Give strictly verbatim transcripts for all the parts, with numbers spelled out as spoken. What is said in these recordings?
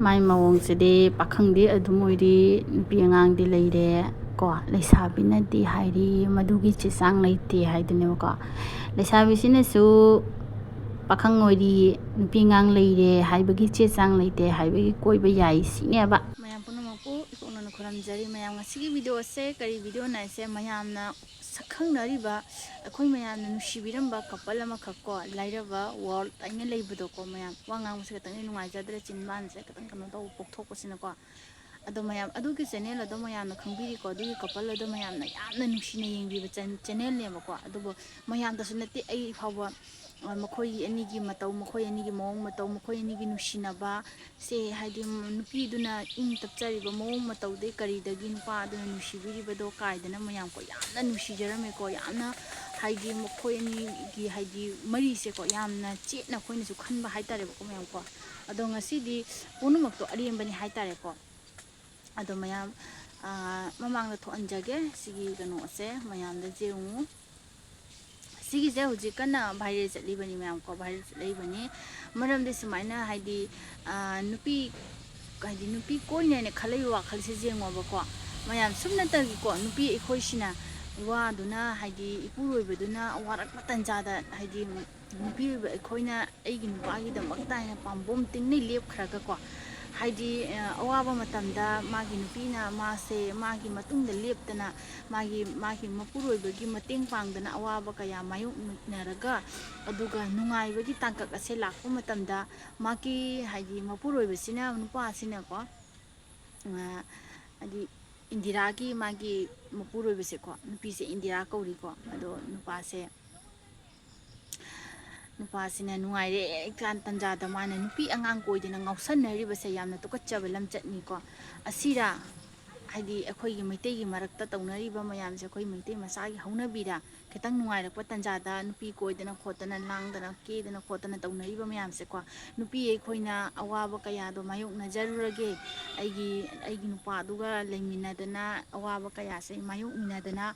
ꯃꯥꯏ ꯃꯑꯣꯡꯁꯤꯗꯤ ꯄꯥꯈꯪꯗꯤ ꯑꯗꯨꯝ ꯑꯣꯏꯔꯤ, ꯅꯨꯄꯤ ꯑꯉꯥꯡꯗꯤ ꯂꯩꯔꯦ ꯀꯣ, ꯂꯩꯁꯥꯕꯤꯅꯗꯤ ꯍꯥꯏꯔꯤ ꯃꯗꯨꯒꯤ ꯆꯦ ꯆꯥꯡ ꯂꯩꯇꯦ ꯍꯥꯏꯗꯨꯅꯦꯕꯀꯣ꯫ ꯂꯩꯁꯥꯕꯤꯁꯤꯅꯁꯨ ꯄꯥꯈꯪ ꯑꯣꯏꯔꯤ, ꯅꯨꯄꯤ ꯑꯉꯥꯡ ꯂꯩꯔꯦ ꯍꯥꯏꯕꯒꯤ ꯆꯦ ꯆꯥꯡ ꯂꯩꯇꯦ ꯍꯥꯏꯕꯒꯤ ꯀꯣꯏꯕ ꯌꯥꯏ ꯁꯤꯅꯦꯕ꯫ ꯃꯌꯥꯝ ꯄꯨꯝꯅꯃꯛꯄꯨ ꯏꯀꯣꯛꯅꯅ ꯈꯨꯔꯨꯝꯖꯔꯤ꯫ ꯃꯌꯥꯝ, ꯉꯁꯤꯒꯤ video ꯑꯁꯦ ꯀꯔꯤ video ꯅꯣ ꯍꯥꯏꯁꯦ, ꯃꯌꯥꯝꯅ ꯁꯛꯈꯪꯅꯔꯤꯕ, ꯑꯩꯈꯣꯏ ꯃꯌꯥꯝꯅ ꯅꯨꯡꯁꯤꯕꯤꯔꯝꯕ couple ꯑꯃꯈꯛ ꯀꯣ, ꯂꯥꯏꯔꯕ world ꯍꯥꯏꯅ ꯂꯩꯕꯗꯣ ꯀꯣ, ꯃꯌꯥꯝ ꯋꯥ ꯉꯥꯡꯕꯁꯦ ꯈꯤꯇꯪꯗꯤ ꯅꯨꯡꯉꯥꯏꯖꯗ꯭ꯔꯦ, ꯆꯤꯟꯕꯥꯟꯁꯦ ꯈꯤꯇꯪ ꯀꯩꯅꯣ ꯇꯧꯕ ꯄꯣꯛꯊꯣꯛꯄꯁꯤꯅꯀꯣ꯫ ꯑꯗꯣ ꯃꯌꯥꯝ, ꯑꯗꯨꯒꯤ channel ꯑꯗꯣ ꯃꯌꯥꯝꯅ ꯈꯪꯕꯤꯔꯤꯀꯣ, ꯑꯗꯨꯒꯤ couple ꯑꯗꯣ ꯃꯌꯥꯝꯅ ꯌꯥꯝꯅ ꯅꯨꯡꯁꯤꯅ ꯌꯦꯡꯕꯤꯕ ꯆꯦꯟ-, channel ꯅꯦꯕꯀꯣ꯫ ꯑꯗꯨꯕꯨ ꯃꯌꯥꯝꯗꯁꯨ ꯅꯠꯇꯦ, ꯑꯩ ꯐꯥꯎꯕ, ꯑ, ꯃꯈꯣꯏ ꯑꯅꯤꯒꯤ ꯃꯇꯧ, ꯃꯈꯣꯏ ꯑꯅꯤꯒꯤ ꯃꯑꯣꯡ ꯃꯇꯧ, ꯃꯈꯣꯏ ꯑꯅꯤꯒꯤ ꯅꯨꯡꯁꯤꯅꯕ ꯁꯦ, ꯍꯥꯏꯗꯤ, ꯅꯨꯄꯤꯗꯨꯅ ꯏꯪ ꯇꯞꯆꯔꯤꯕ ꯃꯑꯣꯡ ꯃꯇꯧꯗꯩ ꯀꯔꯤꯗꯒꯤ ꯅꯨꯄꯥ ꯑꯗꯨꯅ ꯅꯨꯡꯁꯤꯕꯤꯔꯤꯕꯗꯣ ꯀꯥꯏꯗꯅ ꯃꯌꯥꯝꯀꯣ, ꯌꯥꯝꯅ ꯅꯨꯡꯁꯤꯖꯔꯝꯃꯦꯀꯣ꯫ ꯌꯥꯝꯅ, ꯍꯥꯏꯗꯤ, ꯃꯈꯣꯏ ꯑꯅꯤꯒꯤ, ꯍꯥꯏꯗꯤ, ꯃꯔꯤꯁꯦꯀꯣ, ꯌꯥꯝꯅ ꯆꯦꯠꯅ ꯑꯩꯈꯣꯏꯅꯁꯨ ꯈꯟꯕ ꯍꯥꯏꯇꯥꯔꯦꯕꯀꯣ, ꯃꯌꯥꯝꯀꯣ꯫ ꯑꯗꯣ ꯉꯁꯤꯗꯤ ꯄꯨꯝꯅꯃꯛꯇꯣ ꯑꯔꯦꯝꯕꯅꯤ ꯍꯥꯏꯇꯥꯔꯦꯀꯣ꯫ ꯑꯗꯣ ꯃꯌꯥꯝ, ꯑꯥ, ꯃꯃꯥꯡꯗ ꯊꯣꯛꯍꯟꯖꯒꯦ ꯁꯤꯒꯤ ꯀꯩꯅꯣꯁꯦ, ꯃꯌꯥꯝꯗ ꯌꯦꯡꯉꯨ꯫ ꯁꯤꯒꯤꯁꯦ ꯍꯧꯖꯤꯛ ꯀꯟꯅ viral ꯆꯠꯂꯤꯕꯅꯤ ꯃꯌꯥꯝ ꯀꯣ, viral ꯆꯠꯂꯛꯏꯕꯅꯤ꯫ ꯃꯔꯝꯗꯤ ꯁꯨꯃꯥꯏꯅ, ꯍꯥꯏꯗꯤ, ꯑꯥ, ꯅꯨꯄꯤ, ꯍꯥꯏꯗꯤ, ꯅꯨꯄꯤ ꯀꯣꯏꯅꯦꯅ ꯈꯜꯂꯛꯏꯕ ꯋꯥꯈꯜꯁꯦ ꯌꯦꯡꯉꯣꯕꯀꯣ꯫ ꯃꯌꯥꯝ ꯁꯨꯞꯅꯇꯒꯤ ꯀꯣ, ꯅꯨꯄꯤ ꯑꯩꯈꯣꯏꯁꯤꯅ ꯋꯥꯗꯨꯅ, ꯍꯥꯏꯗꯤ, ꯏꯄꯨꯔꯣꯏꯕꯗꯨꯅ ꯋꯥꯔꯛꯄ ꯇꯟꯖꯥꯗ, ꯍꯥꯏꯗꯤ, ꯅꯨꯄꯤ ꯑꯣꯏꯕ ꯑꯩꯈꯣꯏꯅ ꯑꯩꯒꯤ ꯅꯨꯄꯥꯒꯤꯗꯃꯛꯇ ꯍꯥꯏꯅ ꯄꯥꯝꯕꯣꯝ ꯇꯤꯡꯅ ꯂꯦꯞꯈ꯭ꯔꯒꯀꯣ, ꯍꯥꯏꯗꯤ, ꯑ, ꯑꯋꯥꯕ ꯃꯇꯝꯗ ꯃꯥꯒꯤ ꯅꯨꯄꯤꯅ ꯃꯥꯁꯦ ꯃꯥꯒꯤ ꯃꯇꯨꯡꯗ ꯂꯦꯞꯇꯅ, ꯃꯥꯒꯤ, ꯃꯥꯒꯤ ꯃꯄꯨꯔꯣꯏꯕꯒꯤ ꯃꯇꯦꯡ ꯄꯥꯡꯗꯅ ꯑꯋꯥꯕ ꯀꯌꯥ ꯃꯥꯌꯣꯛꯅꯔꯒ, ꯑꯗꯨꯒ ꯅꯨꯡꯉꯥꯏꯕꯒꯤ ꯇꯥꯡꯀꯛ ꯑꯁꯦ ꯂꯥꯛꯄ ꯃꯇꯝꯗ, ꯃꯥꯒꯤ, ꯍꯥꯏꯗꯤ, ꯃꯄꯨꯔꯣꯏꯕꯁꯤꯅ, ꯅꯨꯄꯥꯁꯤꯅꯀꯣ, ꯑ, ꯍꯥꯏꯗꯤ, ꯏꯟꯗꯤꯔꯥꯒꯤ ꯃꯥꯒꯤ ꯃꯄꯨꯔꯣꯏꯕꯁꯦꯀꯣ, ꯅꯨꯄꯤꯁꯦ ꯏꯟꯗꯤꯔꯥ ꯀꯧꯔꯤꯀꯣ, ꯑꯗꯣ ꯅꯨꯄꯥꯁꯦ, ꯅꯨꯄꯥꯁꯤꯅ ꯅꯨꯡꯉꯥꯏꯔꯦ ꯀꯥꯟ ꯇꯟꯖꯥꯗ ꯃꯥꯅ ꯅꯨꯄꯤ ꯑꯉꯥꯡ ꯀꯣꯏꯗꯅ ꯉꯥꯎꯁꯟꯅꯔꯤꯕꯁꯦ ꯌꯥꯝꯅ ꯇꯨꯀꯠꯆꯕ ꯂꯝꯆꯠꯅꯤꯀꯣ꯫ ꯑꯁꯤꯔꯥ, ꯍꯥꯏꯗꯤ, ꯑꯩꯈꯣꯏꯒꯤ ꯃꯩꯇꯩꯒꯤ ꯃꯔꯛꯇ ꯇꯧꯅꯔꯤꯕ ꯃꯌꯥꯝꯁꯦ, ꯑꯩꯈꯣꯏ ꯃꯩꯇꯩ ꯃꯆꯥꯒꯤ ꯍꯧꯅꯕꯤꯔꯥ? ꯈꯤꯇꯪ ꯅꯨꯡꯉꯥꯏꯔꯛꯄ ꯇꯥꯟꯖꯥꯗ ꯅꯨꯄꯤ ꯀꯣꯏꯗꯅ ꯈꯣꯠꯇꯅ, ꯂꯥꯡꯗꯅ ꯀꯦꯗꯅ ꯈꯣꯠꯇꯅ ꯇꯧꯅꯔꯤꯕ ꯃꯌꯥꯝꯁꯦꯀꯣ, ꯅꯨꯄꯤ ꯑꯩꯈꯣꯏꯅ ꯑꯋꯥꯕ ꯀꯌꯥꯗꯣ ꯃꯥꯌꯣꯛꯅꯖꯔꯨꯔꯒꯦ, ꯑꯩꯒꯤ ꯑꯩꯒꯤ ꯅꯨꯄꯥꯗꯨꯒ ꯂꯩꯃꯤꯟꯅꯗꯅ ꯑꯋꯥꯕ ꯀꯌꯥꯁꯦ ꯃꯥꯌꯣꯛꯃꯤꯟꯅꯗꯅ,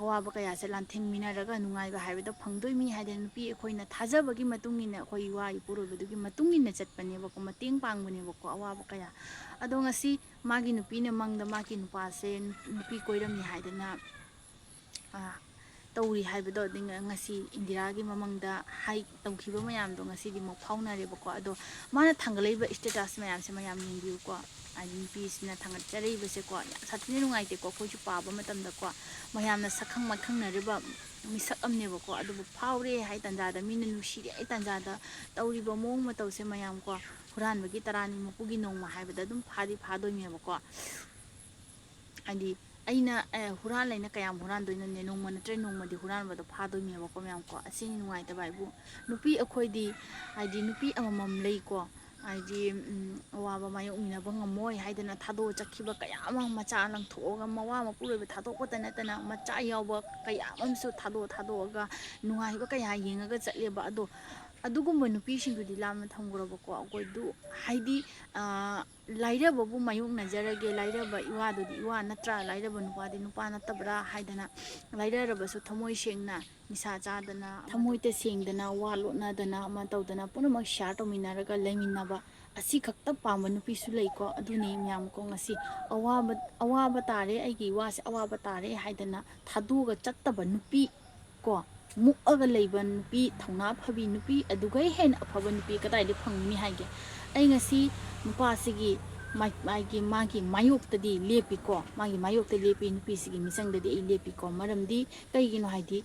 ꯑꯋꯥꯕ ꯀꯌꯥꯁꯦ ꯂꯥꯟꯊꯦꯡꯃꯤꯟꯅꯔꯒ ꯅꯨꯡꯉꯥꯏꯕ ꯍꯥꯏꯕꯗꯣ ꯐꯪꯗꯣꯏꯃꯤ ꯍꯥꯏꯗꯅ, ꯅꯨꯄꯤ ꯑꯩꯈꯣꯏꯅ ꯊꯥꯖꯕꯒꯤ ꯃꯇꯨꯡ ꯏꯟꯅ, ꯑꯩꯈꯣꯏ ꯏꯋꯥ ꯏꯄꯨꯔꯣꯏꯕꯗꯨꯒꯤ ꯃꯇꯨꯡ ꯏꯟꯅ ꯆꯠꯄꯅꯦꯕꯀꯣ, ꯃꯇꯦꯡ ꯄꯥꯡꯕꯅꯦꯕꯀꯣ ꯑꯋꯥꯕ ꯀꯌꯥ꯫ ꯑꯗꯣ ꯉꯁꯤ ꯃꯥꯒꯤ ꯅꯨꯄꯤꯅ ꯃꯪꯗ ꯃꯥꯒꯤ ꯅꯨꯄꯥꯁꯦ ꯅꯨꯄꯤ ꯀꯣꯏꯔꯝꯃꯤ ꯍꯥꯏꯗꯅ, ꯑ, ꯇꯧꯔꯤ ꯍꯥꯏꯕꯗꯣ, ꯑꯗꯨ ꯉ-, ꯉꯁꯤ ꯏꯟꯗꯤꯔꯥꯒꯤ ꯃꯃꯪꯗ ꯍꯥꯏ, ꯇꯧꯈꯤꯕ ꯃꯌꯥꯝꯗꯣ ꯉꯁꯤꯗꯤ ꯑꯃꯨꯛ ꯐꯥꯎꯅꯔꯦꯕꯀꯣ꯫ ꯑꯗꯣ ꯃꯥꯅ ꯊꯥꯡꯒꯠꯂꯛꯏꯕ status ꯃꯌꯥꯝꯁꯦ ꯃꯌꯥꯝ ꯌꯦꯡꯕꯤꯌꯨꯀꯣ꯫ ꯍꯥꯏꯗꯤ ꯅꯨꯄꯤꯁꯤꯅ ꯊꯥꯡꯒꯠꯆꯔꯛꯏꯕꯁꯦꯀꯣ, ꯌꯥꯝ ꯁꯥꯊꯤꯅ ꯅꯨꯡꯉꯥꯏꯇꯦꯀꯣ꯫ ꯑꯩꯈꯣꯏꯁꯨ ꯄꯥꯕ ꯃꯇꯝꯗꯀꯣ, ꯃꯌꯥꯝꯅ ꯁꯛꯈꯪ ꯃꯥꯏꯈꯪꯅꯔꯤꯕ ꯃꯤꯁꯛ ꯑꯃꯅꯦꯕꯀꯣ꯫ ꯑꯗꯨꯕꯨ ꯐꯥꯎꯔꯦ ꯍꯥꯏ ꯇꯥꯟꯖꯥꯗ, ꯃꯤꯅ ꯅꯨꯡꯁꯤꯔꯦ ꯍꯥꯏ ꯇꯥꯟꯖꯥꯗ ꯇꯧꯔꯤꯕ ꯃꯑꯣꯡ ꯃꯇꯧꯁꯦ ꯃꯌꯥꯝꯀꯣ, ꯍꯨꯔꯥꯟꯕꯒꯤ ꯇꯔꯥꯅꯤ ꯃꯄꯨꯒꯤ ꯅꯣꯡꯃ ꯍꯥꯏꯕꯗ ꯑꯗꯨꯝ ꯐꯥꯗꯤ ꯐꯥꯗꯣꯏꯅꯦꯕꯀꯣ꯫ ꯍꯥꯏꯗꯤ ꯑꯩꯅ, ꯑꯦ, ꯍꯨꯔꯥꯜꯂꯦꯅ ꯀꯌꯥꯝ ꯍꯨꯔꯥꯟꯗꯣꯏꯅꯣꯅꯦ? ꯅꯣꯡꯃ ꯅꯠꯇ꯭ꯔ ꯅꯣꯡꯃꯗꯤ ꯍꯨꯔꯥꯟꯕꯗꯣ ꯐꯥꯗꯣꯏꯅꯦꯕꯀꯣ, ꯃꯌꯥꯝꯀꯣ꯫ ꯑꯁꯤꯅꯤ ꯅꯨꯡꯉꯥꯏꯇꯕ ꯍꯥꯏꯕꯨ꯫ ꯅꯨꯄꯤ ꯑꯩꯈꯣꯏꯗꯤ, ꯍꯥꯏꯗꯤ ꯅꯨꯄꯤ ꯑꯃꯃꯝ ꯂꯩꯀꯣ, ꯍꯥꯏꯗꯤ, ꯎꯝ, ꯑꯋꯥꯕ ꯃꯥꯌꯣꯛꯃꯤꯟꯅꯕ ꯉꯝꯃꯣꯏ ꯍꯥꯏꯗꯅ ꯊꯥꯗꯣꯛꯑ ꯆꯠꯈꯤꯕ ꯀꯌꯥ ꯑꯃ, ꯃꯆꯥ ꯂꯪꯊꯣꯛꯑꯒ, ꯃꯋꯥ ꯃꯄꯨꯔꯣꯏꯕ ꯊꯥꯗꯣꯛꯄꯇ ꯅꯠꯇꯅ ꯃꯆꯥ ꯌꯥꯎꯕ ꯀꯌꯥ ꯑꯃꯁꯨ ꯊꯥꯗꯣꯛꯑ ꯊꯥꯗꯣꯛꯑꯒ ꯅꯨꯡꯉꯥꯏꯕ ꯀꯌꯥ ꯌꯦꯡꯉꯒ ꯆꯠꯂꯦꯕ꯫ ꯑꯗꯣ ꯑꯗꯨꯒꯨꯝꯕ ꯅꯨꯄꯤꯁꯤꯡꯗꯨꯗꯤ ꯂꯥꯞꯅ ꯊꯝꯈ꯭ꯔꯕꯀꯣ꯫ ꯑꯩꯈꯣꯏꯗꯨ, ꯍꯥꯏꯗꯤ, ꯑ, ꯂꯥꯏꯔꯕꯕꯨ ꯃꯥꯌꯣꯛꯅꯖꯔꯒꯦ, ꯂꯥꯏꯔꯕ ꯏꯋꯥꯗꯨꯗꯤ ꯏꯋꯥ ꯅꯠꯇ꯭ꯔꯥ, ꯂꯥꯏꯔꯕ ꯅꯨꯄꯥꯗꯤ ꯅꯨꯄꯥ ꯅꯠꯇꯕ꯭ꯔꯥ ꯍꯥꯏꯗꯅ, ꯂꯥꯏꯔꯔꯕꯁꯨ ꯊꯃꯣꯏ ꯁꯦꯡꯅ, ꯅꯤꯁꯥ ꯆꯥꯗꯅ, ꯊꯃꯣꯏ ꯇꯁꯦꯡꯗꯅ, ꯋꯥ ꯂꯣꯠꯅꯗꯅ, ꯑꯃ ꯇꯧꯗꯅ, ꯄꯨꯝꯅꯃꯛ share ꯇꯧꯃꯤꯟꯅꯔꯒ ꯂꯩꯃꯤꯟꯅꯕ, ꯑꯁꯤ ꯈꯛꯇ ꯄꯥꯝꯕ ꯅꯨꯄꯤꯁꯨ ꯂꯩꯀꯣ꯫ ꯑꯗꯨꯅꯤ ꯃꯌꯥꯝꯀꯣ, ꯉꯁꯤ ꯑꯋꯥꯕ, ꯑꯋꯥꯕ ꯇꯥꯔꯦ, ꯑꯩꯒꯤ ꯏꯋꯥꯁꯦ ꯑꯋꯥꯕ ꯇꯥꯔꯦ ꯍꯥꯏꯗꯅ ꯊꯥꯗꯣꯛꯑꯒ ꯆꯠꯇꯕ ꯅꯨꯄꯤ ꯀꯣ, ꯃꯨꯛꯑꯒ ꯂꯩꯕ ꯅꯨꯄꯤ, ꯊꯧꯅꯥ ꯐꯕꯤ ꯅꯨꯄꯤ, ꯑꯗꯨꯒꯩ ꯍꯦꯟꯅ ꯑꯐꯕ ꯅꯨꯄꯤ ꯀꯗꯥꯏꯗ ꯐꯪꯒꯅꯤ ꯍꯥꯏꯒꯦ? ꯑꯩ ꯉꯁꯤ ꯅꯨꯄꯥꯁꯤꯒꯤ ꯃꯥꯏ-, ꯃꯥꯒꯤ, ꯃꯥꯒꯤ ꯃꯥꯌꯣꯛꯇꯗꯤ ꯂꯦꯞꯄꯤꯀꯣ, ꯃꯥꯒꯤ ꯃꯥꯌꯣꯛꯇ ꯂꯦꯞꯄꯤ, ꯅꯨꯄꯤꯁꯤꯒꯤ ꯃꯤꯆꯪꯗꯗꯤ ꯑꯩ ꯂꯦꯞꯄꯤꯀꯣ꯫ ꯃꯔꯝꯗꯤ ꯀꯩꯒꯤꯅꯣ ꯍꯥꯏꯗꯤ,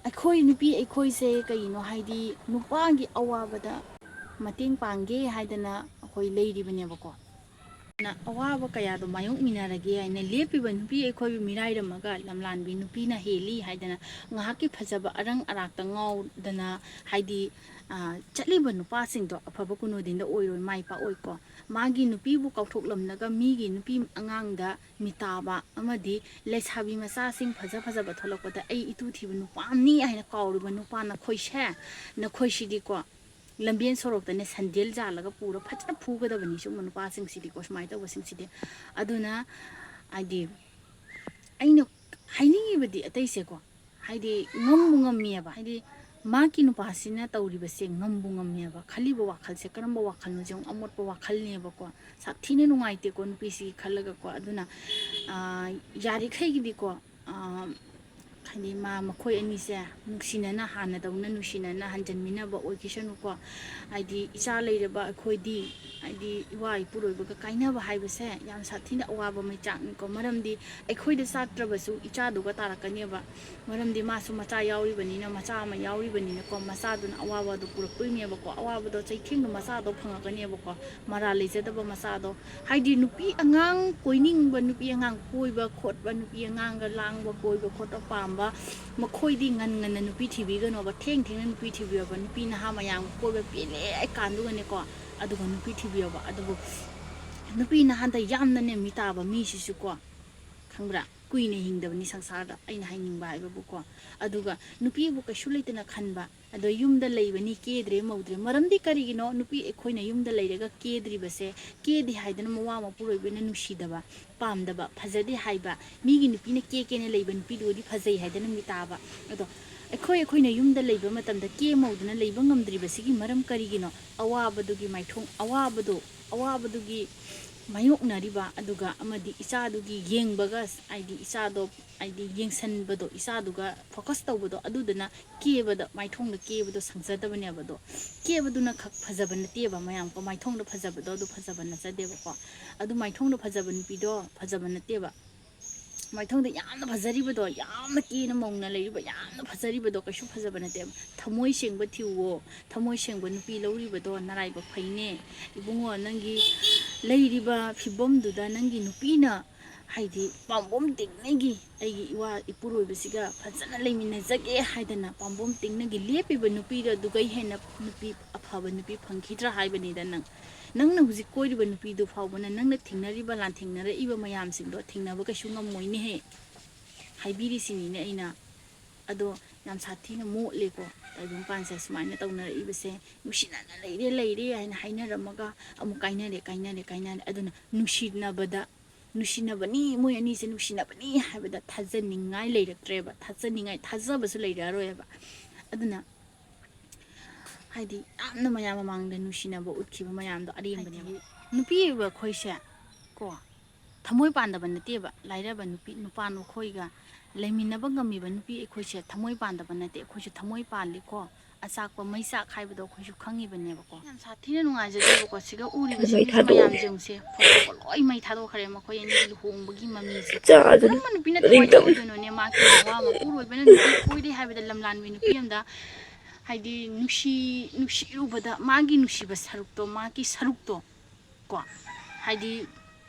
ꯑꯩꯈꯣꯏ ꯅꯨꯄꯤ ꯑꯩꯈꯣꯏꯁꯦ ꯀꯩꯒꯤꯅꯣ ꯍꯥꯏꯗꯤ, ꯅꯨꯄꯥꯒꯤ ꯑꯋꯥꯕꯗ ꯃꯇꯦꯡ ꯄꯥꯡꯒꯦ ꯍꯥꯏꯗꯅ ꯑꯩꯈꯣꯏ ꯂꯩꯔꯤꯕꯅꯦꯕꯀꯣ꯫ ꯑꯋꯥꯕ ꯀꯌꯥꯗꯣ ꯃꯥꯌꯣꯛꯃꯤꯟꯅꯔꯒꯦ ꯍꯥꯏꯅ ꯂꯦꯞꯄꯤꯕ ꯅꯨꯄꯤ ꯑꯩꯈꯣꯏꯕꯨ ꯃꯤꯔꯥꯏꯔꯝꯃꯒ ꯂꯝꯂꯥꯟꯕꯤ ꯅꯨꯄꯤꯅ ꯍꯦꯜꯂꯤ ꯍꯥꯏꯗꯅ ꯉꯥꯏꯍꯥꯛꯀꯤ ꯐꯖꯕ ꯑꯔꯪ ꯑꯔꯥꯛꯇ ꯉꯥꯎꯗꯅ, ꯍꯥꯏꯗꯤ, ꯑ, ꯆꯠꯂꯤꯕ ꯅꯨꯄꯥꯁꯤꯡꯗꯣ ꯑꯐꯕ ꯀꯨꯅꯣꯗꯤꯟꯗ ꯑꯣꯏꯔꯣꯏ, ꯃꯥꯏ ꯄꯥꯛꯑꯣꯏꯀꯣ꯫ ꯃꯥꯒꯤ ꯅꯨꯄꯤꯕꯨ ꯀꯥꯎꯊꯣꯛꯂꯝꯂꯒ ꯃꯤꯒꯤ ꯅꯨꯄꯤ ꯑꯉꯥꯡꯗ ꯃꯤꯇꯥꯕ ꯑꯃꯗꯤ ꯂꯩꯁꯥꯕꯤ ꯃꯆꯥꯁꯤꯡ ꯐꯖ ꯐꯖꯕ ꯊꯣꯛꯂꯛꯄꯗ "ꯑꯩ ꯏꯇꯨ ꯊꯤꯕ ꯅꯨꯄꯥꯅꯤ" ꯍꯥꯏꯅ ꯀꯥꯎꯔꯤꯕ ꯅꯨꯄꯥ ꯅꯈꯣꯏꯁꯦ, ꯅꯈꯣꯏꯁꯤꯗꯤꯀꯣ, ꯂꯝꯕꯦꯟ ꯁꯣꯔꯣꯛꯇꯅꯦ ꯁꯟꯗꯦꯜ ꯌꯥꯜꯂꯒ ꯄꯨꯔ ꯐꯖꯅ ꯐꯨꯒꯗꯕꯅꯤ ꯁꯤꯒꯨꯝꯕ ꯅꯨꯄꯥꯁꯤꯡꯁꯤꯗꯤꯀꯣ, ꯁꯨꯃꯥꯏꯅ ꯇꯧꯕꯁꯤꯡꯁꯤꯗꯤ꯫ ꯑꯗꯨꯅ, ꯍꯥꯏꯗꯤ, ꯑꯩꯅ ꯍꯥꯏꯅꯤꯡꯉꯤꯕꯗꯤ ꯑꯇꯩꯁꯦꯀꯣ, ꯍꯥꯏꯗꯤ, ꯉꯝꯕꯨ ꯉꯝꯃꯦꯕ, ꯍꯥꯏꯗꯤ, ꯃꯍꯥꯛꯀꯤ ꯅꯨꯄꯥꯁꯤꯅ ꯇꯧꯔꯤꯕꯁꯦ ꯉꯝꯕꯨ ꯉꯝꯃꯦꯕ꯫ ꯈꯜꯂꯤꯕ ꯋꯥꯈꯜꯁꯦ ꯀꯔꯝꯕ ꯋꯥꯈꯜꯅꯣꯁꯦ ꯑꯃꯨꯛ ꯑꯃꯣꯠꯄ ꯋꯥꯈꯜꯅꯦꯕꯀꯣ꯫ ꯁꯥꯊꯤꯅ ꯅꯨꯡꯉꯥꯏꯇꯦꯀꯣ ꯅꯨꯄꯤꯁꯤꯒꯤ ꯈꯜꯂꯒꯀꯣ꯫ ꯑꯗꯨꯅ, ꯑꯥ, ꯌꯥꯔꯤꯈꯩꯒꯤꯗꯤꯀꯣ, ꯑꯥ, ꯍꯥꯏꯗꯤ, ꯃꯥ, ꯃꯈꯣꯏ ꯑꯅꯤꯁꯦ ꯅꯨꯡꯁꯤꯅꯅ, ꯍꯥꯟꯅꯗꯧꯅ ꯅꯨꯡꯁꯤꯅꯅ ꯍꯟꯖꯟꯃꯤꯟꯅꯕ ꯑꯣꯏꯈꯤꯁꯅꯨꯀꯣ꯫ ꯍꯥꯏꯗꯤ, ꯏꯆꯥ ꯂꯩꯔꯕ ꯑꯩꯈꯣꯏꯗꯤ, ꯍꯥꯏꯗꯤ, ꯏꯋꯥ ꯏꯄꯨꯔꯣꯏꯕꯒ ꯀꯥꯏꯅꯕ ꯍꯥꯏꯕꯁꯦ ꯌꯥꯝ ꯁꯥꯊꯤꯅ ꯑꯋꯥꯕ ꯃꯩꯆꯥꯛꯅꯤꯀꯣ꯫ ꯃꯔꯝꯗꯤ ꯑꯩꯈꯣꯏꯗ ꯆꯥꯠꯇ꯭ꯔꯕꯁꯨ ꯏꯆꯥꯗꯨꯒ ꯇꯥꯔꯛꯀꯅꯦꯕ꯫ ꯃꯔꯝꯗꯤ ꯃꯥꯁꯨ ꯃꯆꯥ ꯌꯥꯎꯔꯤꯕꯅꯤꯅ, ꯃꯆꯥ ꯑꯃ ꯌꯥꯎꯔꯤꯕꯅꯤꯅꯀꯣ, ꯃꯆꯥꯗꯨꯅ ꯑꯋꯥꯕꯗꯣ ꯄꯨꯔꯛꯇꯣꯏꯅꯦꯕꯀꯣ꯫ ꯑꯋꯥꯕꯗꯣ, ꯆꯩꯊꯦꯡꯗꯣ ꯃꯆꯥꯗꯣ ꯐꯪꯉꯛꯀꯅꯦꯕꯀꯣ, ꯃꯔꯥꯜ ꯂꯩꯖꯗꯕ ꯃꯆꯥꯗꯣ꯫ ꯍꯥꯏꯗꯤ, ꯅꯨꯄꯤ ꯑꯉꯥꯡ ꯀꯣꯏꯅꯤꯡꯕ, ꯅꯨꯄꯤ ꯑꯉꯥꯡ ꯀꯣꯏꯕ ꯈꯣꯠꯄ, ꯅꯨꯄꯤ ꯑꯉꯥꯡꯒ ꯂꯥꯡꯕ, ꯀꯣꯏꯕ ꯈꯣꯠꯄ ꯄꯥꯝꯕ, ꯃꯈꯣꯏꯗꯤ ꯉꯟ ꯉꯟꯅ ꯅꯨꯄꯤ ꯊꯤꯕꯤꯒꯅꯣꯕ, ꯊꯦꯡ ꯊꯦꯡꯅ ꯅꯨꯄꯤ ꯊꯤꯕꯤꯌꯣꯕ꯫ ꯅꯨꯄꯤ ꯅꯍꯥ ꯃꯌꯥꯝ ꯀꯣꯏꯕ ꯄꯦꯜꯂꯦ ꯀꯥꯟꯗꯨꯒꯅꯦꯀꯣ, ꯑꯗꯨꯒ ꯅꯨꯄꯤ ꯊꯤꯕꯤꯌꯣꯕ꯫ ꯑꯗꯨꯕꯨ ꯅꯨꯄꯤ ꯅꯍꯥꯗ ꯌꯥꯝꯅꯅꯦ ꯃꯤꯇꯥꯕ ꯃꯤꯁꯤꯁꯨꯀꯣ, ꯈꯪꯕ꯭ꯔꯥ? ꯀꯨꯏꯅ ꯍꯤꯡꯗꯕꯅꯤ ꯁꯪꯁꯥꯔꯗ, ꯑꯩꯅ ꯍꯥꯏꯅꯤꯡꯕ ꯍꯥꯏꯕꯕꯨꯀꯣ꯫ ꯑꯗꯨꯒ ꯅꯨꯄꯤꯕꯨ ꯀꯩꯁꯨ ꯂꯩꯇꯅ ꯈꯟꯕ, ꯑꯗꯣ ꯌꯨꯝꯗ ꯂꯩꯕꯅꯤ, ꯀꯦꯗ꯭ꯔꯦ ꯃꯧꯗ꯭ꯔꯦ꯫ ꯃꯔꯝꯗꯤ ꯀꯔꯤꯒꯤꯅꯣ? ꯅꯨꯄꯤ ꯑꯩꯈꯣꯏꯅ ꯌꯨꯝꯗ ꯂꯩꯔꯒ ꯀꯦꯗ꯭ꯔꯤꯕꯁꯦ, ꯀꯦꯗꯦ ꯍꯥꯏꯗꯅ ꯃꯋꯥ ꯃꯄꯨꯔꯣꯏꯕꯅ ꯅꯨꯡꯁꯤꯗꯕ, ꯄꯥꯝꯗꯕ, ꯐꯖꯗꯦ ꯍꯥꯏꯕ, ꯃꯤꯒꯤ ꯅꯨꯄꯤꯅ ꯀꯦ ꯀꯦꯅ ꯂꯩꯕ ꯅꯨꯄꯤꯗꯨꯗꯤ ꯐꯖꯩ ꯍꯥꯏꯗꯅ ꯃꯤꯇꯥꯕ꯫ ꯑꯗꯣ ꯑꯩꯈꯣꯏ, ꯑꯩꯈꯣꯏꯅ ꯌꯨꯝꯗ ꯂꯩꯕ ꯃꯇꯝꯗ ꯀꯦ ꯃꯧꯗꯅ ꯂꯩꯕ ꯉꯝꯗ꯭ꯔꯤꯕꯁꯤꯒꯤ ꯃꯔꯝ ꯀꯔꯤꯒꯤꯅꯣ? ꯑꯋꯥꯕꯗꯨꯒꯤ ꯃꯥꯏꯊꯣꯡ, ꯑꯋꯥꯕꯗꯣ, ꯑꯋꯥꯕꯗꯨꯒꯤ ꯃꯥꯌꯣꯛꯅꯔꯤꯕ, ꯑꯗꯨꯒ ꯑꯃꯗꯤ ꯏꯆꯥꯗꯨꯒꯤ ꯌꯦꯡꯕꯒ, ꯍꯥꯏꯗꯤ ꯏꯆꯥꯗꯣ, ꯍꯥꯏꯗꯤ ꯌꯦꯡꯁꯟꯕꯗꯣ, ꯏꯆꯥꯗꯨꯒ focus ꯇꯧꯕꯗꯣ, ꯑꯗꯨꯗꯨꯅ ꯀꯦꯕꯗ, ꯃꯥꯏꯊꯣꯡꯗ ꯀꯦꯕꯗꯣ ꯁꯪꯖꯗꯕꯅꯦꯕ꯫ ꯑꯗꯣ ꯀꯦꯕꯗꯨꯅ ꯈꯛ ꯐꯖꯕ ꯅꯠꯇꯦꯕ, ꯃꯌꯥꯝ ꯀꯣ, ꯃꯥꯏꯊꯣꯡꯗ ꯐꯖꯕꯗꯣ ꯑꯗꯨ ꯐꯖꯕ ꯅꯠꯆꯗꯦꯕꯀꯣ꯫ ꯑꯗꯨ ꯃꯥꯏꯊꯣꯡꯗ ꯐꯖꯕ ꯅꯨꯄꯤꯗꯣ ꯐꯖꯕ ꯅꯠꯇꯦꯕ꯫ ꯃꯥꯏꯊꯣꯡꯗ ꯌꯥꯝꯅ ꯐꯖꯔꯤꯕꯗꯣ, ꯌꯥꯝꯅ ꯀꯦꯅ ꯃꯧꯅ ꯂꯩꯔꯤꯕ, ꯌꯥꯝꯅ ꯐꯖꯔꯤꯕꯗꯣ ꯀꯩꯁꯨ ꯐꯖꯕ ꯅꯠꯇꯦꯕ꯫ ꯊꯃꯣꯏ ꯁꯦꯡꯕ ꯊꯤꯌꯨꯋꯣ꯫ ꯊꯃꯣꯏ ꯁꯦꯡꯕ ꯅꯨꯄꯤ ꯂꯧꯔꯤꯕꯗꯣ ꯅꯔꯥꯏꯕꯛ ꯐꯩꯅꯦ꯫ ꯏꯕꯨꯡꯉꯣ, ꯅꯪꯒꯤ ꯂꯩꯔꯤꯕ ꯐꯤꯕꯝꯗꯨꯗ ꯅꯪꯒꯤ ꯅꯨꯄꯤꯅ, ꯍꯥꯏꯗꯤ, ꯄꯥꯝꯕꯣꯝ ꯇꯤꯡꯅꯒꯤ ꯑꯩꯒꯤ ꯏꯋꯥ ꯏꯄꯨꯔꯣꯏꯕꯁꯤꯒ ꯐꯖꯅ ꯂꯩꯃꯤꯟꯅꯖꯒꯦ ꯍꯥꯏꯗꯅ ꯄꯥꯝꯕꯣꯝ ꯇꯤꯡꯅꯒꯤ ꯂꯦꯞꯄꯤꯕ ꯅꯨꯄꯤꯗꯣ ꯑꯗꯨꯒꯩ ꯍꯦꯟꯅ ꯅꯨꯄꯤ ꯑꯐꯕ ꯅꯨꯄꯤ ꯐꯪꯈꯤꯗ꯭ꯔꯥ ꯍꯥꯏꯕꯅꯤꯗ꯫ ꯅꯪ, ꯅꯪꯅ ꯍꯧꯖꯤꯛ ꯀꯣꯏꯔꯤꯕ ꯅꯨꯄꯤꯗꯨ ꯐꯥꯎꯕꯅ ꯅꯪꯅ ꯊꯦꯡꯅꯔꯤꯕ ꯂꯥꯟꯊꯦꯡꯅꯔꯛꯏꯕ ꯃꯌꯥꯝꯁꯤꯡꯗꯣ ꯊꯦꯡꯅꯕ ꯀꯩꯁꯨ ꯉꯝꯃꯣꯏꯅꯦꯍꯦ꯫ ꯍꯥꯏꯕꯤꯔꯤꯁꯤꯅꯤꯅꯦ ꯑꯩꯅ꯫ ꯑꯗꯣ ꯌꯥꯝ ꯁꯥꯊꯤꯅ ꯃꯣꯠꯂꯦꯀꯣ꯫ ꯇꯥꯏꯕꯪꯄꯥꯟꯁꯦ ꯁꯨꯃꯥꯏꯅ ꯇꯧꯅꯔꯛꯏꯕꯁꯦ, ꯅꯨꯡꯁꯤꯅꯅ ꯂꯩꯔꯦ ꯂꯩꯔꯦ ꯍꯥꯏꯅ ꯍꯥꯏꯅꯔꯝꯃꯒ ꯑꯃꯨꯛ ꯀꯥꯏꯅꯔꯦ ꯀꯥꯏꯅꯔꯦ ꯀꯥꯏꯅꯔꯦ꯫ ꯑꯗꯨꯅ ꯅꯨꯡꯁꯤꯅꯕꯗ, ꯅꯨꯡꯁꯤꯅꯕꯅꯤ, ꯃꯣꯏ ꯑꯅꯤꯁꯦ ꯅꯨꯡꯁꯤꯅꯕꯅꯤ ꯍꯥꯏꯕꯗ ꯊꯥꯖꯅꯤꯡꯉꯥꯏ ꯂꯩꯔꯛꯇ꯭ꯔꯦꯕ, ꯊꯥꯖꯅꯤꯡꯉꯥꯏ, ꯊꯥꯖꯕꯁꯨ ꯂꯩꯔꯛꯑꯔꯣꯏꯕ꯫ ꯑꯗꯨꯅ ꯍꯥꯏꯗꯤ ꯌꯥꯝꯅ ꯃꯌꯥꯝ ꯃꯃꯥꯡꯗ ꯅꯨꯡꯁꯤꯅꯕ ꯎꯠꯈꯤꯕ ꯃꯌꯥꯝꯗꯣ ꯑꯔꯦꯝꯕꯅꯦꯕ꯫ ꯍꯥꯏꯗꯤ ꯅꯨꯄꯤ ꯑꯣꯏꯕ ꯑꯩꯈꯣꯏꯁꯦ ꯀꯣ, ꯊꯃꯣꯏ ꯄꯥꯟꯗꯕ ꯅꯠꯇꯦꯕ꯫ ꯂꯥꯏꯔꯕ ꯅꯨꯄꯤ ꯅꯨꯄꯥ ꯅꯈꯣꯏꯒ ꯂꯩꯃꯤꯟꯅꯕ ꯉꯝꯃꯤꯕ ꯅꯨꯄꯤ ꯑꯩꯈꯣꯏꯁꯦ ꯊꯃꯣꯏ ꯄꯥꯟꯗꯕ ꯅꯠꯇꯦ, ꯑꯩꯈꯣꯏꯁꯨ ꯊꯃꯣꯏ ꯄꯥꯜꯂꯤꯀꯣ꯫ ꯑꯆꯥꯛꯄ ꯃꯩꯆꯥꯛ ꯍꯥꯏꯕꯗꯣ ꯑꯩꯈꯣꯏꯁꯨ ꯈꯪꯉꯤꯕꯅꯦꯕꯀꯣ꯫ ꯌꯥꯝ ꯁꯥꯊꯤꯅ ꯅꯨꯡꯉꯥꯏꯖꯗꯦꯕꯀꯣ꯫ ꯁꯤꯒ ꯎꯔꯤꯕꯁꯤꯡꯁꯦ, ꯃꯌꯥꯝꯁꯦ ꯌꯦꯡꯉꯨꯁꯦ, ꯐꯣꯇꯣꯒ ꯂꯣꯏ ꯃꯩ ꯊꯥꯗꯣꯛꯈ꯭ꯔꯦ ꯃꯈꯣꯏ ꯑꯅꯤꯒꯤ ꯂꯨꯍꯣꯡꯕꯒꯤ ꯃꯃꯤꯁꯦ꯫ ꯀꯔꯝꯕ ꯅꯨꯄꯤꯅ ꯊꯋꯥꯏ ꯌꯥꯎꯗꯣꯏꯅꯣꯅꯦ? ꯃꯥꯒꯤ ꯃꯋꯥ ꯃꯄꯨꯔꯣꯏꯕꯅ ꯅꯨꯄꯤ ꯀꯣꯏꯔꯦ ꯍꯥꯏꯕꯗ ꯂꯝꯂꯥꯟꯕꯤ ꯅꯨꯄꯤ ꯑꯃꯗ, ꯍꯥꯏꯗꯤ, ꯅꯨꯡꯁꯤ, ꯅꯨꯡꯁꯤꯔꯨꯕꯗ ꯃꯥꯒꯤ ꯅꯨꯡꯁꯤꯕ ꯁꯔꯨꯛꯇꯣ, ꯃꯥꯒꯤ ꯁꯔꯨꯛꯇꯣ ꯀꯣ, ꯍꯥꯏꯗꯤ,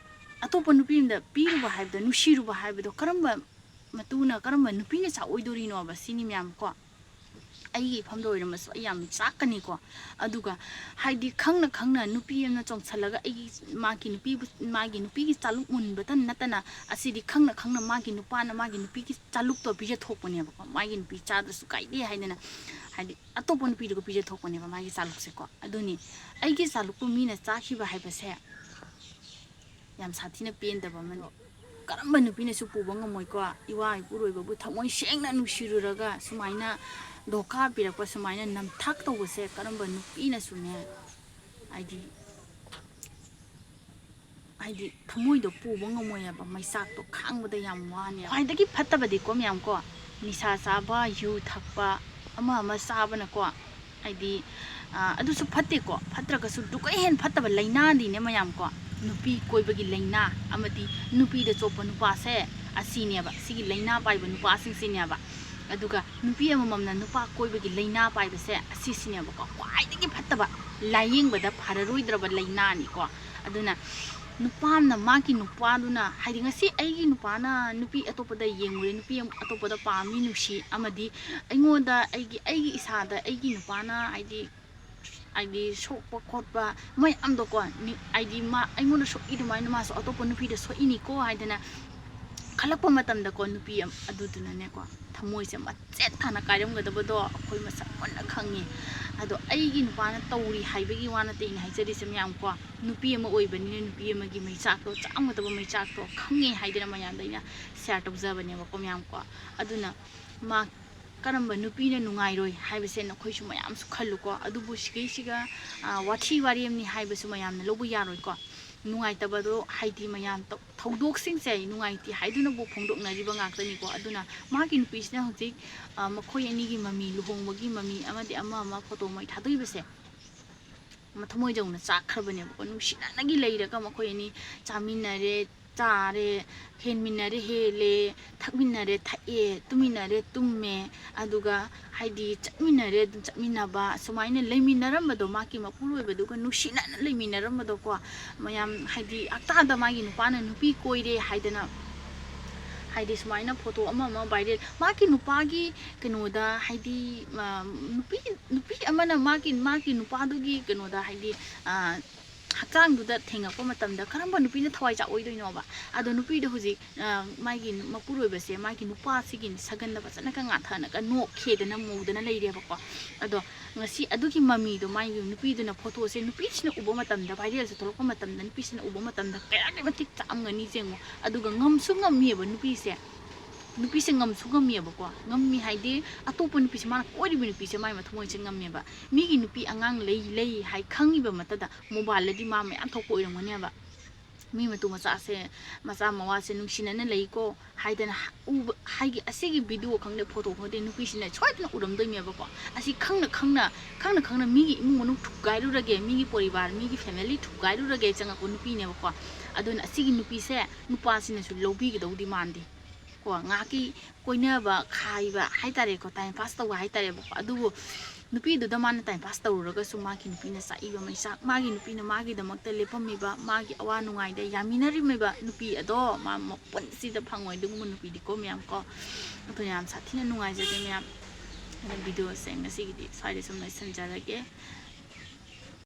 ꯑꯇꯣꯞꯄ ꯅꯨꯄꯤ ꯑꯃꯗ ꯄꯤꯔꯨꯕ ꯍꯥꯏꯕꯗꯣ, ꯅꯨꯡꯁꯤꯔꯨꯕ ꯍꯥꯏꯕꯗꯣ ꯀꯔꯝꯕ ꯃꯇꯨꯅ, ꯀꯔꯝꯕ ꯅꯨꯄꯤꯅ ꯆꯥꯛꯑꯣꯏꯗꯣꯔꯤꯅꯣꯕ ꯁꯤꯅꯤ ꯃꯌꯥꯝ ꯀꯣ꯫ ꯑꯩꯒꯤ ꯏꯐꯝꯗ ꯑꯣꯏꯔꯝꯃꯁꯨ ꯑꯩ ꯌꯥꯝ ꯆꯥꯛꯀꯅꯤꯀꯣ꯫ ꯑꯗꯨꯒ ꯍꯥꯏꯗꯤ ꯈꯪꯅ ꯈꯪꯅ ꯅꯨꯄꯤ ꯑꯃꯅ ꯆꯣꯡꯁꯜꯂꯒ ꯑꯩꯒꯤ, ꯃꯥꯒꯤ ꯅꯨꯄꯤꯕꯨ, ꯃꯥꯒꯤ ꯅꯨꯄꯤꯒꯤ ꯆꯥꯂꯨꯛ ꯃꯨꯟꯕꯇ ꯅꯠꯇꯅ ꯑꯁꯤꯗꯤ ꯈꯪꯅ ꯈꯪꯅ ꯃꯥꯒꯤ ꯅꯨꯄꯥꯅ ꯃꯥꯒꯤ ꯅꯨꯄꯤꯒꯤ ꯆꯥꯂꯨꯛꯇꯣ ꯄꯤꯖꯊꯣꯛꯄꯅꯦꯕꯀꯣ꯫ ꯃꯥꯒꯤ ꯅꯨꯄꯤ ꯆꯥꯗ꯭ꯔꯁꯨ ꯀꯥꯏꯗꯦ ꯍꯥꯏꯗꯅ, ꯍꯥꯏꯗꯤ ꯑꯇꯣꯞꯄ ꯅꯨꯄꯤꯗꯨꯒ ꯄꯤꯖꯊꯣꯛꯄꯅꯦꯕ ꯃꯥꯒꯤ ꯆꯥꯂꯨꯛꯁꯦꯀꯣ꯫ ꯑꯗꯨꯅꯤ ꯑꯩꯒꯤ ꯆꯥꯂꯨꯛꯄꯨ ꯃꯤꯅ ꯆꯥꯈꯤꯕ ꯍꯥꯏꯕꯁꯦ ꯌꯥꯝ ꯁꯥꯊꯤꯅ ꯄꯦꯟꯗꯕ ꯑꯃꯅꯤ꯫ ꯀꯔꯝꯕ ꯅꯨꯄꯤꯅꯁꯨ ꯄꯨꯕ ꯉꯝꯃꯣꯏꯀꯣ꯫ ꯏꯋꯥ ꯏꯄꯨꯔꯣꯏꯕꯕꯨ ꯊꯃꯣꯏ ꯁꯦꯡꯅ ꯅꯨꯡꯁꯤꯔꯨꯔꯒ ꯁꯨꯃꯥꯏꯅ ꯙꯣꯀꯥ ꯄꯤꯔꯛꯄ, ꯁꯨꯃꯥꯏꯅ ꯅꯝꯊꯥꯛ ꯇꯧꯕꯁꯦ ꯀꯔꯝꯕ ꯅꯨꯄꯤꯅꯁꯨꯅꯦ, ꯍꯥꯏꯗꯤ, ꯍꯥꯏꯗꯤ ꯊꯃꯣꯏꯗꯣ ꯄꯨꯕ ꯉꯝꯃꯣꯏ ꯍꯥꯏꯕ, ꯃꯩꯆꯥꯛꯇꯣ ꯈꯥꯡꯕꯗ ꯌꯥꯝ ꯋꯥꯅꯦ꯫ ꯈ꯭ꯋꯥꯏꯗꯒꯤ ꯐꯠꯇꯕꯗꯤꯀꯣ ꯃꯌꯥꯝ ꯀꯣ, ꯅꯤꯁꯥ ꯆꯥꯕ, ꯌꯨ ꯊꯛꯄ, ꯑꯃ ꯑꯃ ꯆꯥꯕꯅꯀꯣ, ꯍꯥꯏꯗꯤ, ꯑ, ꯑꯗꯨꯁꯨ ꯐꯠꯇꯦꯀꯣ꯫ ꯐꯠꯇ꯭ꯔꯒꯁꯨ ꯑꯗꯨꯒ ꯍꯦꯟꯅ ꯐꯠꯇꯕ ꯂꯥꯏꯅꯥꯗꯤꯅꯦ ꯃꯌꯥꯝ ꯀꯣ, ꯅꯨꯄꯤ ꯀꯣꯏꯕꯒꯤ ꯂꯥꯏꯅꯥ ꯑꯃꯗꯤ ꯅꯨꯄꯤꯗ ꯆꯣꯞꯄ ꯅꯨꯄꯥꯁꯦ, ꯑꯁꯤꯅꯦꯕ꯫ ꯁꯤꯒꯤ ꯂꯥꯏꯅꯥ ꯄꯥꯏꯕ ꯅꯨꯄꯥꯁꯤꯡꯁꯤꯅꯦꯕ꯫ ꯑꯗꯨꯒ ꯅꯨꯄꯤ ꯑꯃꯃꯝꯅ ꯅꯨꯄꯥ ꯀꯣꯏꯕꯒꯤ ꯂꯥꯏꯅꯥ ꯄꯥꯏꯕꯁꯦ ꯑꯁꯤꯁꯤꯅꯦꯕꯀꯣ, ꯈ꯭ꯋꯥꯏꯗꯒꯤ ꯐꯠꯇꯕ ꯂꯥꯏꯌꯦꯡꯕꯗ ꯐꯔꯔꯣꯏꯗ꯭ꯔꯕ ꯂꯥꯏꯅꯥꯅꯤꯀꯣ꯫ ꯑꯗꯨꯅ ꯅꯨꯄꯥ ꯑꯃꯅ ꯃꯥꯒꯤ ꯅꯨꯄꯥꯗꯨꯅ, ꯍꯥꯏꯗꯤ ꯉꯁꯤ ꯑꯩꯒꯤ ꯅꯨꯄꯥꯅ ꯅꯨꯄꯤ ꯑꯇꯣꯞꯄꯗ ꯌꯦꯡꯉꯨꯔꯦ, ꯅꯨꯄꯤ ꯑꯇꯣꯞꯄꯗ ꯄꯥꯝꯃꯤ, ꯅꯨꯡꯁꯤ, ꯑꯃꯗꯤ ꯑꯩꯉꯣꯟꯗ, ꯑꯩꯒꯤ ꯑꯩꯒꯤ ꯏꯁꯥꯗ ꯑꯩꯒꯤ ꯅꯨꯄꯥꯅ ꯍꯥꯏꯗꯤ ꯍꯥꯏꯗꯤ ꯁꯣꯛꯄ ꯈꯣꯠꯄ ꯃꯌꯥꯝꯗꯣꯀꯣ, ꯍꯥꯏꯗꯤ ꯃꯥ ꯑꯩꯉꯣꯟꯗ ꯁꯣꯛꯏ ꯑꯗꯨꯃꯥꯏꯅ ꯃꯥꯁꯨ ꯑꯇꯣꯞꯄ ꯅꯨꯄꯤꯗ ꯁꯣꯛꯏꯅꯤꯀꯣ ꯍꯥꯏꯗꯅ ꯈꯜꯂꯛꯄ ꯃꯇꯝꯗꯀꯣ, ꯅꯨꯄꯤ ꯑꯗꯨꯗꯨꯅꯅꯦꯀꯣ, ꯊꯃꯣꯏꯁꯦ ꯃꯆꯦꯠ ꯊꯥꯅ ꯀꯥꯏꯔꯝꯒꯗꯕꯗꯣ ꯑꯩꯈꯣꯏ ꯃꯁꯛ ꯃꯨꯟꯅ ꯈꯪꯉꯤ꯫ ꯑꯗꯣ ꯑꯩꯒꯤ ꯅꯨꯄꯥꯅ ꯇꯧꯔꯤ ꯍꯥꯏꯕꯒꯤ ꯋꯥ ꯅꯠꯇꯦ ꯑꯩꯅ ꯍꯥꯏꯖꯔꯤꯁꯦ ꯃꯌꯥꯝ ꯀꯣ, ꯅꯨꯄꯤ ꯑꯃ ꯑꯣꯏꯕꯅꯤꯅ ꯅꯨꯄꯤ ꯑꯃꯒꯤ ꯃꯩꯆꯥꯛꯇꯣ, ꯆꯥꯝꯒꯗꯕ ꯃꯩꯆꯥꯛꯇꯣ ꯈꯪꯉꯦ ꯍꯥꯏꯗꯅ ꯃꯌꯥꯝꯗ ꯑꯩꯅ ꯁꯤꯌꯥꯔ ꯇꯧꯖꯕꯅꯦꯕꯀꯣ ꯃꯌꯥꯝ ꯀꯣ꯫ ꯑꯗꯨꯅ ꯃꯥ ꯀꯔꯝꯕ ꯅꯨꯄꯤꯅ ꯅꯨꯡꯉꯥꯏꯔꯣꯏ ꯍꯥꯏꯕꯁꯦ ꯅꯈꯣꯏꯁꯨ ꯃꯌꯥꯝꯁꯨ ꯈꯜꯂꯨꯀꯣ꯫ ꯑꯗꯨꯕꯨ ꯁꯤꯒꯩꯁꯤꯒ ꯋꯥꯊꯤ ꯋꯥꯔꯦꯝꯅꯤ ꯍꯥꯏꯕꯁꯨ ꯃꯌꯥꯝꯅ ꯂꯧꯕ ꯌꯥꯔꯣꯏꯀꯣ꯫ ꯅꯨꯡꯉꯥꯏꯇꯕꯗꯣ ꯍꯥꯏꯗꯤ ꯃꯌꯥꯝ ꯊꯧꯗꯣꯛꯁꯤꯡꯁꯦ ꯅꯨꯡꯉꯥꯏꯇꯦ ꯍꯥꯏꯗꯨꯅꯕꯨ ꯐꯣꯡꯗꯣꯛꯅꯔꯤꯕ ꯉꯥꯛꯇꯅꯤꯀꯣ꯫ ꯑꯗꯨꯅ ꯃꯥꯒꯤ ꯅꯨꯄꯤꯁꯤꯅ ꯍꯧꯖꯤꯛ ꯃꯈꯣꯏ ꯑꯅꯤꯒꯤ ꯃꯃꯤ, ꯂꯨꯍꯣꯡꯕꯒꯤ ꯃꯃꯤ ꯑꯃꯗꯤ ꯑꯃ ꯑꯃ ꯐꯣꯇꯣ ꯃꯩ ꯊꯥꯗꯣꯛꯏꯕꯁꯦ ꯊꯃꯣꯏꯗꯧꯅ ꯆꯥꯛꯈ꯭ꯔꯕꯅꯦꯕꯀꯣ꯫ ꯅꯨꯡꯁꯤꯅꯅꯒꯤ ꯂꯩꯔꯒ ꯃꯈꯣꯏ ꯑꯅꯤ ꯆꯥꯃꯤꯟꯅꯔꯦ, ꯆꯥꯔꯦ, ꯍꯦꯟꯃꯤꯟꯅꯔꯦ, ꯍꯦꯜꯂꯦ, ꯊꯛꯃꯤꯟꯅꯔꯦ, ꯊꯛꯑꯦ, ꯇꯨꯃꯤꯟꯅꯔꯦ, ꯇꯨꯝꯃꯦ, ꯑꯗꯨꯒ ꯍꯥꯏꯗꯤ ꯆꯠꯃꯤꯟꯅꯔꯦ, ꯑꯗꯨꯝ ꯆꯠꯃꯤꯟꯅꯕ, ꯁꯨꯃꯥꯏꯅ ꯂꯩꯃꯤꯟꯅꯔꯝꯕꯗꯣ, ꯃꯥꯒꯤ ꯃꯄꯨꯔꯣꯏꯕꯗꯨꯒ ꯅꯨꯡꯁꯤꯅꯅ ꯂꯩꯃꯤꯟꯅꯔꯝꯕꯗꯣꯀꯣ꯫ ꯃꯌꯥꯝ ꯍꯥꯏꯗꯤ ꯍꯞꯇꯥꯗ ꯃꯥꯒꯤ ꯅꯨꯄꯥꯅ ꯅꯨꯄꯤ ꯀꯣꯏꯔꯦ ꯍꯥꯏꯗꯅ, ꯍꯥꯏꯗꯤ ꯁꯨꯃꯥꯏꯅ ꯐꯣꯇꯣ ꯑꯃ ꯑꯃ ꯚꯥꯏꯔꯦꯜ, ꯃꯥꯒꯤ ꯅꯨꯄꯥꯒꯤ ꯀꯩꯅꯣꯗ ꯍꯥꯏꯗꯤ ꯅꯨꯄꯤ ꯅꯨꯄꯤ ꯑꯃꯅ ꯃꯥꯒꯤ ꯃꯥꯒꯤ ꯅꯨꯄꯥꯗꯨꯒꯤ ꯀꯩꯅꯣꯗ ꯍꯥꯏꯗꯤ ꯍꯛꯆꯥꯡꯗꯨꯗ ꯊꯦꯡꯉꯛꯄ ꯃꯇꯝꯗ ꯀꯔꯝꯕ ꯅꯨꯄꯤꯅ ꯊꯋꯥꯏ ꯆꯥꯛꯑꯣꯏꯗꯣꯏꯅꯣꯕ? ꯑꯗꯣ ꯅꯨꯄꯤꯗꯣ ꯍꯧꯖꯤꯛ ꯃꯥꯒꯤ ꯃꯄꯨꯔꯣꯏꯕꯁꯦ ꯃꯥꯒꯤ ꯅꯨꯄꯥꯁꯤꯒꯤ ꯁꯒꯟꯗ ꯐꯖꯅꯒ ꯉꯥꯊꯅꯒ ꯅꯣꯛꯈꯦꯗꯅ ꯃꯨꯗꯅ ꯂꯩꯔꯦꯕꯀꯣ꯫ ꯑꯗꯣ ꯉꯁꯤ ꯑꯗꯨꯒꯤ ꯃꯃꯤꯗꯣ ꯃꯥꯒꯤ ꯅꯨꯄꯤꯗꯨꯅ ꯐꯣꯇꯣꯁꯦ ꯅꯨꯄꯤꯁꯤꯅ ꯎꯕ ꯃꯇꯝꯗ, ꯚꯥꯏꯔꯦꯜꯁꯦ ꯊꯣꯛꯂꯛꯄ ꯃꯇꯝꯗ ꯅꯨꯄꯤꯁꯤꯅ ꯎꯕ ꯃꯇꯝꯗ ꯀꯌꯥꯒꯤ ꯃꯇꯤꯛ ꯆꯥꯛꯑꯝꯒꯅꯤ ꯌꯦꯡꯉꯣ꯫ ꯑꯗꯨꯒ ꯉꯝꯁꯨ ꯉꯝꯃꯤꯑꯕ ꯅꯨꯄꯤꯁꯦ꯫ ꯅꯨꯄꯤꯁꯦ ꯉꯝꯁꯨ ꯉꯝꯃꯦꯕꯀꯣ꯫ ꯉꯝꯃꯤ ꯍꯥꯏꯗꯤ ꯑꯇꯣꯞꯄ ꯅꯨꯄꯤꯁꯦ, ꯃꯥꯅ ꯀꯣꯏꯔꯤꯕ ꯅꯨꯄꯤꯁꯦ ꯃꯥꯏ ꯃꯊꯃꯣꯏꯁꯦ ꯉꯝꯃꯦꯕ꯫ ꯃꯤꯒꯤ ꯅꯨꯄꯤ ꯑꯉꯥꯡ ꯂꯩ ꯂꯩ ꯍꯥꯏ ꯈꯪꯉꯤꯕ ꯃꯇꯗ ꯃꯣꯕꯥꯏꯜꯗꯗꯤ ꯃꯥ ꯃꯌꯥꯝ ꯊꯣꯛꯄ ꯑꯣꯏꯔꯝꯒꯅꯦꯕ꯫ ꯃꯤ ꯃꯇꯨ ꯃꯆꯥꯁꯦ, ꯃꯆꯥ ꯃꯋꯥꯁꯦ ꯅꯨꯡꯁꯤꯅꯅ ꯂꯩꯀꯣ ꯍꯥꯏꯗꯅ ꯎꯕ ꯍꯥꯏꯒꯤ ꯑꯁꯤꯒꯤ ꯚꯤꯗꯤꯑꯣ ꯈꯪꯗꯦ, ꯐꯣꯇꯣ ꯈꯪꯗꯦ, ꯅꯨꯄꯤꯁꯤꯅ ꯁꯣꯏꯗꯅ ꯎꯔꯝꯗꯣꯏꯅꯦꯕꯀꯣ꯫ ꯑꯁꯤ ꯈꯪꯅ ꯈꯪꯅ ꯈꯪꯅ ꯈꯪꯅ ꯃꯤꯒꯤ ꯏꯃꯨꯡ ꯃꯅꯨꯡ ꯊꯨꯒꯥꯏꯔꯨꯔꯒꯦ, ꯃꯤꯒꯤ ꯄꯣꯔꯤꯕꯥꯔ, ꯃꯤꯒꯤ ꯐꯦꯃꯤꯂꯤ ꯊꯨꯒꯥꯏꯔꯨꯔꯒꯦ ꯆꯪꯉꯛꯄ ꯅꯨꯄꯤꯅꯦꯕꯀꯣ꯫ ꯑꯗꯨꯅ ꯑꯁꯤꯒꯤ ꯅꯨꯄꯤꯁꯦ ꯅꯨꯄꯥꯁꯤꯅꯁꯨ ꯂꯧꯕꯤꯒꯗꯧꯗꯤ ꯃꯥꯟꯗꯦ ꯀꯣ꯫ ꯉꯥꯏꯍꯥꯛꯀꯤ ꯀꯣꯏꯅꯕ ꯈꯥꯏꯕ ꯍꯥꯏꯇꯥꯔꯦꯀꯣ, ꯇꯥꯏꯝ ꯄꯥꯁ ꯇꯧꯕ ꯍꯥꯏꯇꯥꯔꯦꯕꯀꯣ꯫ ꯑꯗꯨꯕꯨ ꯅꯨꯄꯤꯗꯨꯗ ꯃꯥꯅ time pass ꯇꯧꯔꯨꯔꯒꯁꯨ ꯃꯥꯒꯤ ꯅꯨꯄꯤꯅ ꯆꯥꯛꯏꯕ ꯃꯩꯆꯥꯛ, ꯃꯥꯒꯤ ꯅꯨꯄꯤꯅ ꯃꯥꯒꯤꯗꯃꯛꯇ ꯂꯦꯞꯄꯝꯃꯤꯕ, ꯃꯥꯒꯤ ꯑꯋꯥ ꯅꯨꯡꯉꯥꯏꯗ ꯌꯥꯃꯤꯟꯅꯔꯝꯃꯤꯕ ꯅꯨꯄꯤ ꯑꯗꯣ ꯃꯥ ꯃꯄꯨꯟꯁꯤꯗ ꯐꯪꯉꯣꯏ꯫ ꯑꯗꯨꯒꯨꯝꯕ ꯅꯨꯄꯤꯗꯤꯀꯣ ꯃꯌꯥꯝ ꯀꯣ꯫ ꯑꯗꯨꯅ ꯌꯥꯝ ꯁꯥꯊꯤꯅ ꯅꯨꯡꯉꯥꯏꯖꯗꯦ ꯃꯌꯥꯝ꯫ ꯑꯗꯨꯅ videoꯁꯦ ꯉꯁꯤꯒꯤꯗꯤ ꯁ꯭ꯋꯥꯏꯗ ꯁꯨꯝ ꯂꯣꯏꯁꯤꯟꯖꯔꯒꯦ꯫